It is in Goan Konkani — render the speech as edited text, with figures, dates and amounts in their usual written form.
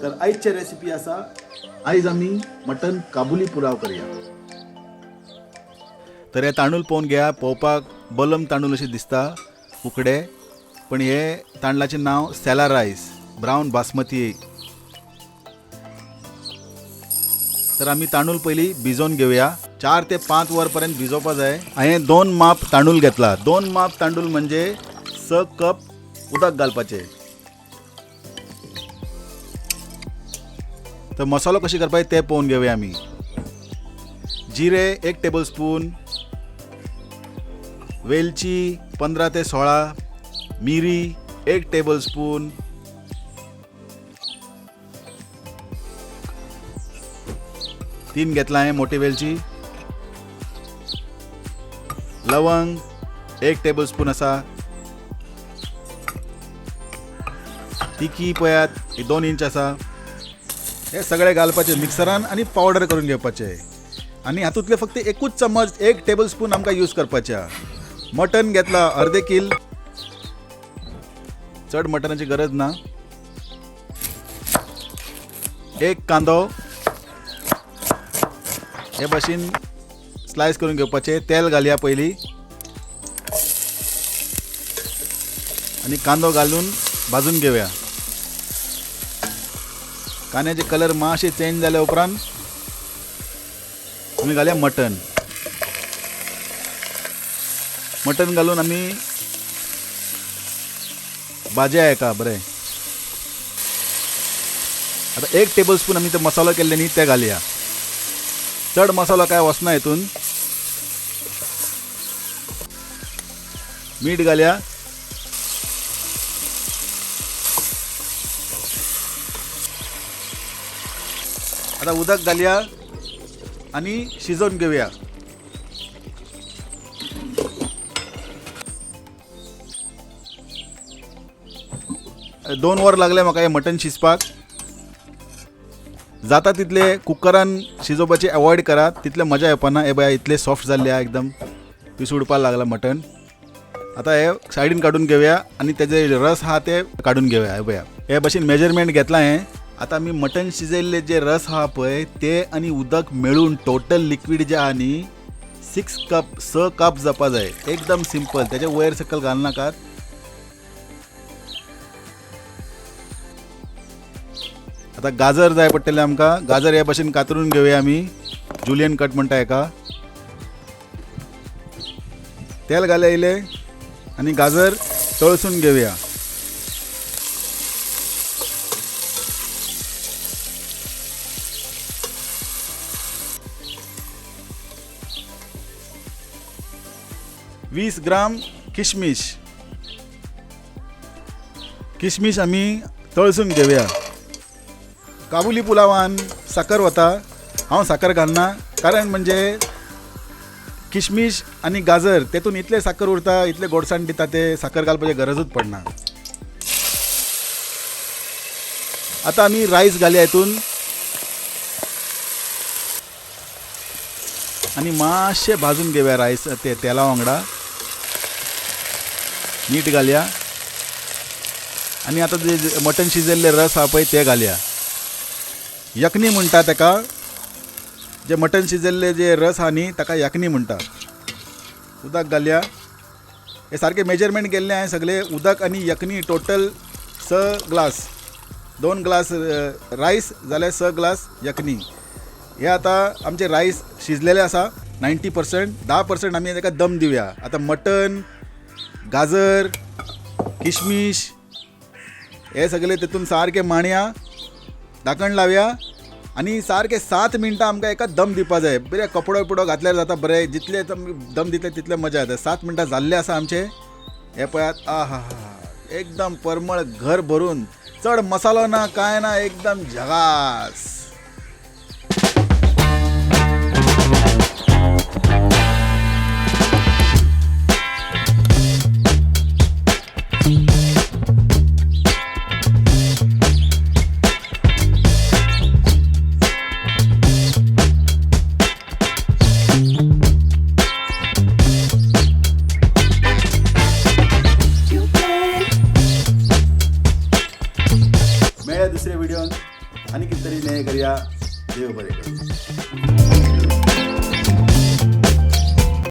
तर आयचे रेसिपी आसा, आयज आमी मटन काबुली पुलाव करया. तर हे तांदूळ पळोवन घेया, पळोवपाक बलम तांदूळ अशें दिसता उकडे, पण हे तांदळाचें नांव सेला रायस, ब्रावन बासमती. तर आमी तांदूळ पयलीं भिजोवन घेवया. 4 ते 5 वर पर्यंत भिजोवपा जाय. हांवें 2 माप तांदूळ घेतला. 2 माप तांदूळ म्हणजे 6 कप उदक घालपाचें. तर मसालो कशें करपाचें तें पळोवन घेवया आमी. जिरे 1 टेबलस्पून, वेलची 15 ते 16, मिरी 1 टेबलस्पून, 3 घेतला हांवें मोठी वेलची, लवंग 1 टेबलस्पून आसा, तिखी पळयात 2 इंच आसा. हे सगळे घालपाचे मिक्सरान आनी पावडर करून घेवपाचे. आनी हातूंतले फक्त एकूच चमच 1 टेबलस्पून आमकां यूज करपाचे. मटन घेतला अर्दे किल, चड मटनाची गरज ना. 1 कांदो हे भाशेन स्लायस करून घेवपाचे. तेल घालया पयलीं आनी कांदो घालून भाजून घेवया. कांद्याचे कलर मातशे चेंज जाल्या उपरांत आमी घालया मटन. मटन घालून आमी भाजया हेका बरें. आतां 1 टेबलस्पून आमी ते मसालो केल्ले न्ही ते घालया. चड मसालो काय वचना हितून. मीठ घालया. आतां उदक घालया आनी शिजोवन घेवया. 2 वर लागले म्हाका हें मटन शिजपाक. जाता तितले कुकरान शिजोवपाचे अवॉयड करात, तितले मजा येवपाना. हे पळय इतले सॉफ्ट जाल्ले आहा, एकदम पिसुडपाक लागला मटन. आतां हे सायडीन काडून घेवया आनी तेजे रस आहा ते काडून घेवया. हे पळया हे भाशेन मेजरमेंट घेतला हें. आतां आमी मटन शिजयल्ले जे रस आहा पळय ते आनी उदक मेळून टोटल लिक्वीड जे आहा न्ही 6 कप 6 कप जावपा जाय. एकदम सिंपल, तेजे वयर सकयल घालनाकात. आतां गाजर जाय पडटलें आमकां. गाजर हे भाशेन कातरून घेवया आमी, जुलियन कट म्हणटा हेका. तेल घालया इल्लें आनी गाजर तळसून घेवया. 20 ग्राम किशमिश, किशमिश आमी तळसून घेवया. काबुली पुलावान साकर वता, हांव साकर घालना, कारण म्हणजे किशमिश आनी गाजर तेतून इतले साकर उरता, इतले गोडसाण दिता, ते साकर घालपाची गरजूच पडना. आतां आमी रायस घालया हितून आनी मातशें भाजून घेवया रायस ते तेला वांगडा. मीठ घालया आनी आतां जे मटन शिजयल्ले रस आहा पळय ते घालया. यखनी म्हणटा तेका, जे मटन शिजयल्ले जे रस आहा न्ही ताका यखनी म्हणटा. उदक घालया. हे सारकें मेजरमेंट केल्लें हांवें सगळें. उदक आनी यखनी टोटल 6 ग्लास, 2 ग्लास रायस जाल्यार 6 ग्लास यखनी. हे आतां आमचे रायस शिजलेले आसा 90%, 10% आमी ताका दम दिवया. आतां मटन, गाजर, किशमीश हे सगळे तितून सारके मांडया, धाकण लावया आनी सारके 7 मिनटां आमकां एका दम दिवपा जाय. बरें कपडो बिपडो घातल्यार जाता बरें, जितले दम दितले तितले मजा येता. 7 मिनटां जाल्ले आसा आमचे. हे पळयात, आहा एकदम परमळ घर भरून, चड मसालो ना कांय ना, एकदम झगास. मेळ्या दुसऱ्या व्हिडिओन. आनी कितें तरी नवें करया. देव बरें करूं.